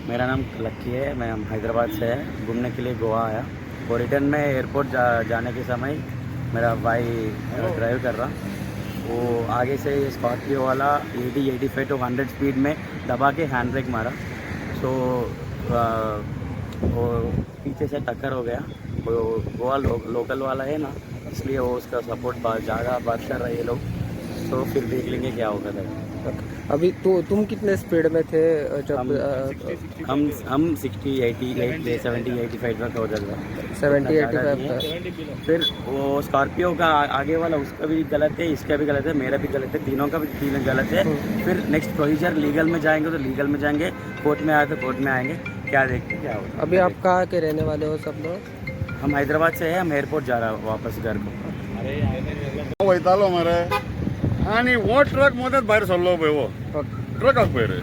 मेरा नाम लक्की है, मैं हम हैदराबाद से है, घूमने के लिए गोवा आया। वो रिटर्न में एयरपोर्ट जाने के समय मेरा भाई ड्राइव कर रहा, वो आगे से स्कॉर्पियो वाला 80, 85 to 100 speed में दबा के हैंड ब्रेक मारा। सो वो पीछे से टक्कर हो गया। वो गोवा लोकल वाला है ना, इसलिए वो उसका सपोर्ट ज़्यादा बात कर रहे हैं ये लोग। तो फिर देख लेंगे क्या होगा तब। अभी तो तुम कितने स्पीड में थे जब हम 60, 88, 70, 85 तक हो जाएगा। 70 ज़्यादा 85 नहीं है। तक। फिर वो स्कॉर्पियो का आगे वाला, उसका भी गलत है, इसका भी गलत है, मेरा भी गलत है, तीनों का भी तीनों गलत है। फिर नेक्स्ट प्रोसीजर लीगल में जाएंगे तो लीगल में जाएंगे, कोर्ट में आए तो कोर्ट में आएंगे। क्या देखते क्या होता है। अभी आप कहाँ के रहने वाले हो सब लोग? हम हैदराबाद से है, हम एयरपोर्ट जा रहा है वापस घर को। वयतालो मरे आनी हो ट्रक मदेंच भायर सरलो पळय हो ट्रकाक पळय रे,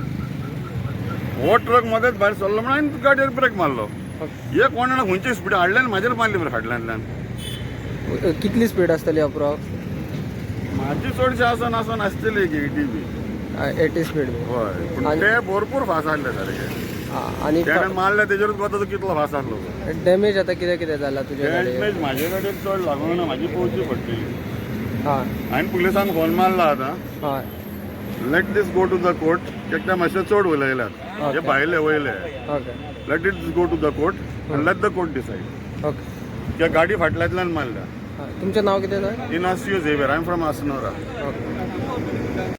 हो ट्रक मदेंच भायर सरलो म्हणून हांवें गाडयेर ब्रेक मारलो। हे कोण जाणा खंयची स्पीड हाडल्यान म्हाजेर मारली मरे फाटल्यांतल्यान। कितली स्पीड आसतली अप्रॉक्स? म्हाजी चडशी आसन आसन आसतली एक 80 बी। 80 स्पीड बी? हय, पूण ते भरपूर फास्ट आहले सारके। आनी तेणें मारले तेजेरूच वता तो कितलो फास्ट आहलो तो। डॅमेज आता कितें कितें जाला तुज्या गाडयेक? डॅमेज म्हाजे गाडयेक चड लागूंक ना, म्हाजी पोवची पडटली। हांवें पुलिसांक फोन मारला आतां। Let this go to the court. एकट्या मातशें चड उलयल्यात हे भायले वयले। Let it go to the court and let the court decide. कित्याक गाडी फाटल्यांतल्यान मारल्या। तुमचें नांव कितें sir? Inacio Xavier. I am from Assonora. Okay.